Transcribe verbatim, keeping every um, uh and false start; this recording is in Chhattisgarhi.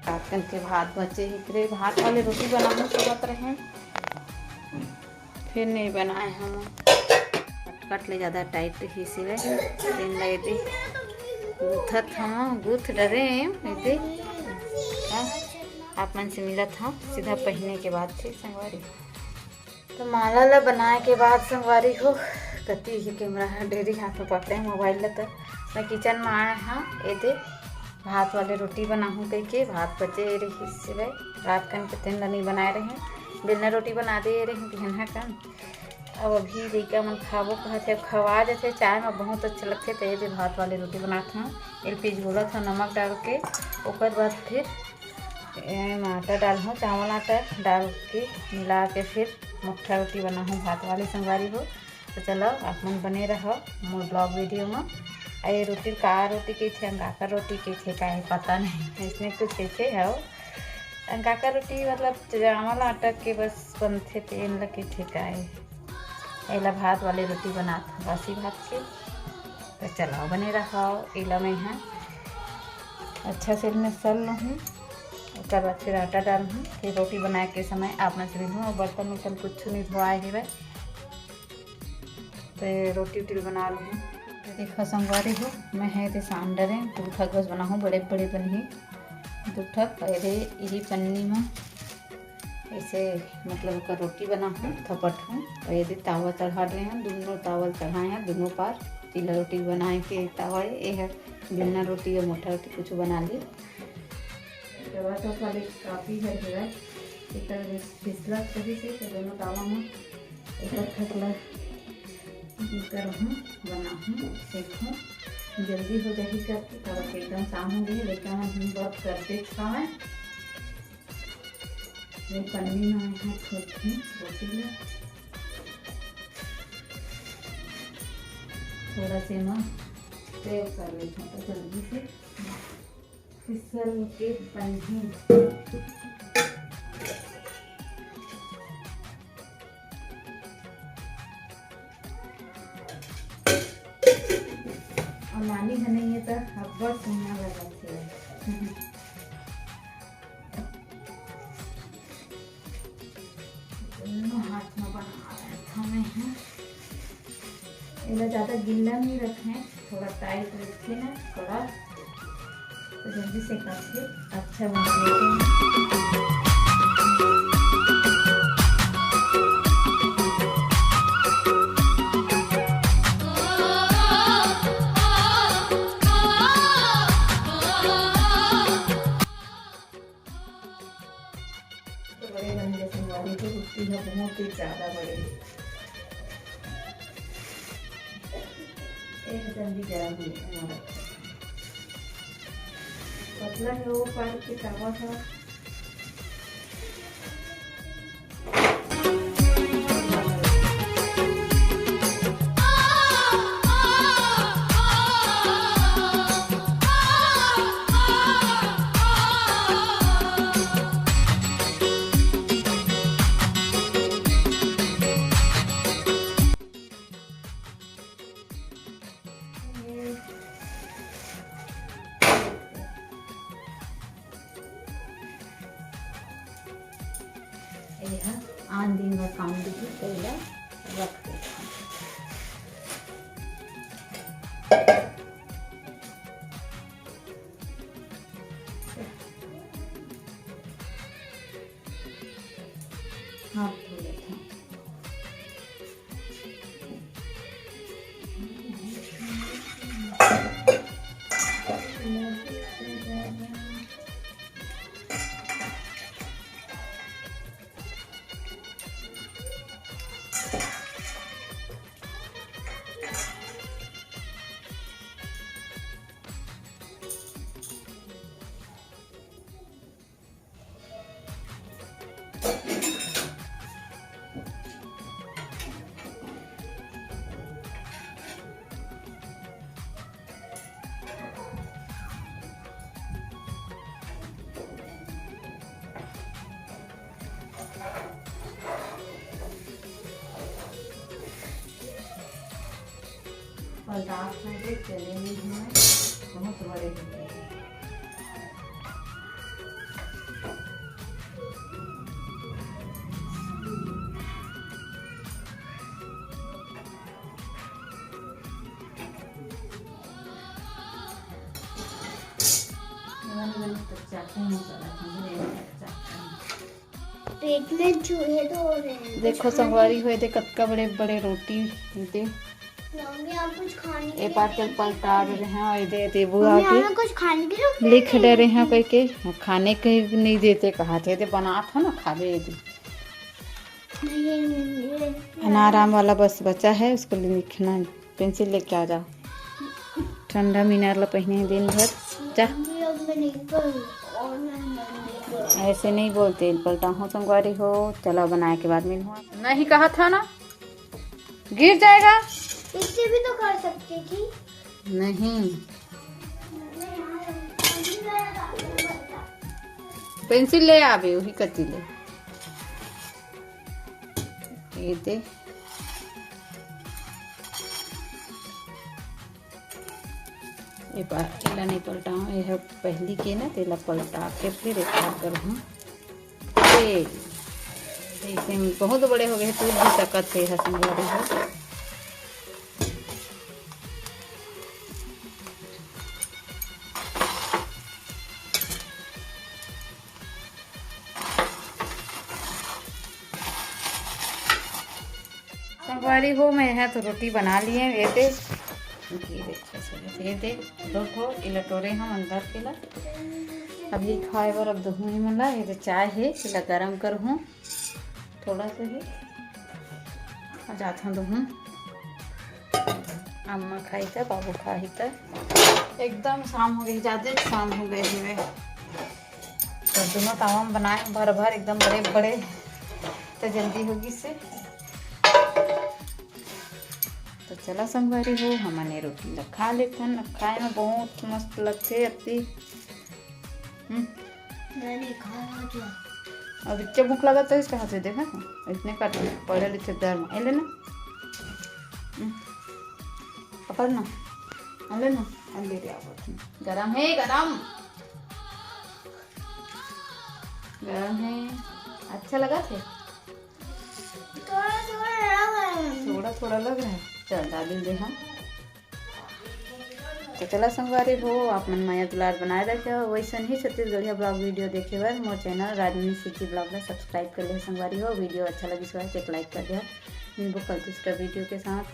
रात कन के भात बचे हे, एकरे भात वाले रोटी बनाहूँ सोचत रहें, फिर नहीं बनाए हम। कट ले ज़्यादा टाइट रही सिवे, तेन ला एदे गूंथत हूँ, गूंथ डरे एदे। हाँ, आप मन से मिलत हूँ सीधा पहिने के बाद फिर संगवारी। तो माला ला बनाए के बाद संगवारी हो, कति ही कैमरा ह ढेरी हाथ में पकड़े मोबाइल ला, तो मैं किचन में आए हाँ, एदे भात वाले रोटी बनाहूँ कहिके, भात बचे रही सिवे, रात कन के तेन ला नहीं बनाए रहे, बेलना रोटी बना दे रही बिहनहा कन। अब अभी लइका मन खाबो कहत हे, खवा जथे, चाय में बहुत अच्छा लगथे, तो एदे भात वाले रोटी बनात हूँ, एल पी झोलत हूँ नमक डाल के, ओकर बाद फिर एमे आटा डालहूँ, चावल आटा डाल के मिला के फिर मुट्ठा रोटी बनाहूँ भात वाले संगवारी हो। तो चलो, आप मन बने रहो मोर ब्लॉग वीडियो में। आ ये रोटी का रोटी कहिथे, अंगाकर रोटी कहिथे, का हे पता नहीं, इसने कुछ कहिथे हो। अंगाकर रोटी मतलब चावल आटा के बस बनथे, तेन ल कहिथे का हे। एला भात वाले रोटी बनात हूँ, बासी भात के। तो चलो, बने रहो, एला मैं हाँ अच्छा से मैं सल लूँ, ओकर बाद फिर आटा डालहूँ, फिर रोटी बनाए के समय आप मन से मिलहूँ। और बर्तन उर्तन कुछ नहीं धोआए हेवय, तो रोटी उटी बना लूँ। तो देखो संगवारी हो, मैं है ते सांडर है, दू ठक बस बनाहूँ, बड़े बड़े बनही दू ठक। अरे यही पन्नी में ऐसे मतलब ओकर रोटी बनाहूँ, थपट हूँ। और ये तावा चढ़ा रहे हैं, दोनों तावा चढ़ाए हैं, दोनों पार चीला रोटी बनाए के तावा है। ये है बिना रोटी या मोटा रोटी कुछ बना ली। रवा तो खाली काफी है, जो है इतना फिसलत सही से, तो दोनों तावा में एक ठकला करहूँ, बनाहूँ, सेकहूँ, जल्दी हो जाही करके। तब एकदम शाम हो गई, लेकिन हम वर्क करते खाए। ये पन्नी में यहाँ ठोकती रोटी में थोड़ा से मैं सेव कर लेती हूँ, तो जल्दी से फिसल के पन्नी। और नानी ह नहीं है तो अब्बड़ सोना लगत है। दोनों हाथ में बना रहे हैं। एला ज़्यादा गिल्ला नहीं रखें, थोड़ा टाइट रखिए ना, थोड़ा तो जल्दी से काट के अच्छा बन जाएगा। तो बड़े बन गए संगवारी, तो कुट्टी है बहुत ही ज़्यादा बड़े। एक जल्दी गरम हुई हमारा पतला है वो पार के तावा था। एहा आन दिन बर काम दिही, तेला रख देथन। हाथ धो लेथन। और दांत में भी चले नहीं हुए, बहुत बड़े हो गए। पेट में चूहे दौड़ रहे हैं। देखो संगवारी हो, ये दे कतका बड़े बड़े रोटी, ये दे। मम्मी, आप कुछ खाने के ए लिए पार के दे पलटा दे रहे हैं, ये दे, ये दे बुआ मम्मी, के हमें कुछ खाने के लिए लिख दे रहे हैं कह के, खाने के नहीं देते कहा थे, ये दे बनात हो ना खाबे, ये दे। नहीं, नहीं, नहीं, ये अनार आम वाला बस बचा है, उसको लिखना है। पेंसिल लेके आ जाओ। ठंडा मीनार ला पहिने हे दिन भर। जा। मम्मी, अब मैं नहीं करूँ। और मैं नहीं करूँ। ऐसे नहीं बोलते, पलटा हो संगवारी हो। चलो, बनाए के बाद मिलूँ। नहीं कहा था ना, गिर जाएगा। इससे भी तो कर सकती थी। नहीं, पेंसिल ले आवे, वही कति ले। ये दे। ये पा-, एला नहीं पलटाऊँ, ये है पहली के ना, तेला पलटा के फिर एक बार करहूँ। ये, ऐसे में बहुत बड़े हो गए, टूट भी सकत हे, ये संगवारी हो। संगवारी हो, मैं यहाँ तो रोटी बना लिए, ये दे, ये दे, ये दे, दो ठो, इला टोरे हम अंदर के ला। अभी खाए बर अब दुहूँ ही मन ला, ये दे चाय हे, इला गरम करहूँ, थोड़ा सा ही, आ जात हूँ दुहूँ। अम्मा खाही त, बाबू खाही त, एकदम शाम हो गई, ज्यादा शाम हो गए हवे। तो दोनों तावा में बनाए भर भर एकदम बड़े बड़े, तो जल्दी होगी से। तो चला संगवारी हो, हमन ये रोटी ला खा लेथन। अब खाए में बहुत मस्त लगथे अति। हम्म। मैं नहीं खाऊंगा क्या? अब इतने भूख लगा तो इसके हाथ से देखा था, इतने काट पड़े लिखे दर में, ए लेना। हम्म। पकड़ ना, आ ले ना, आ ले रे, आओ। गरम है, गरम। गरम है। अच्छा लगा थे? थोड़ा थोड़ा लग रहा है। थोड़ा थोड़ा लग रहा है। चल, डाल दे हम। तो चला संगवारी हो, आप मन मया दुलार बनाए रखे हो। वैसन ही छत्तीसगढ़िया vlog video देखे बर मोर channel राजमणि CG vlog ला subscribe कर ले संगवारी हो। Video अच्छा लगिस होही तो एक like कर दे। मिलबो कल दूसरा video के साथ।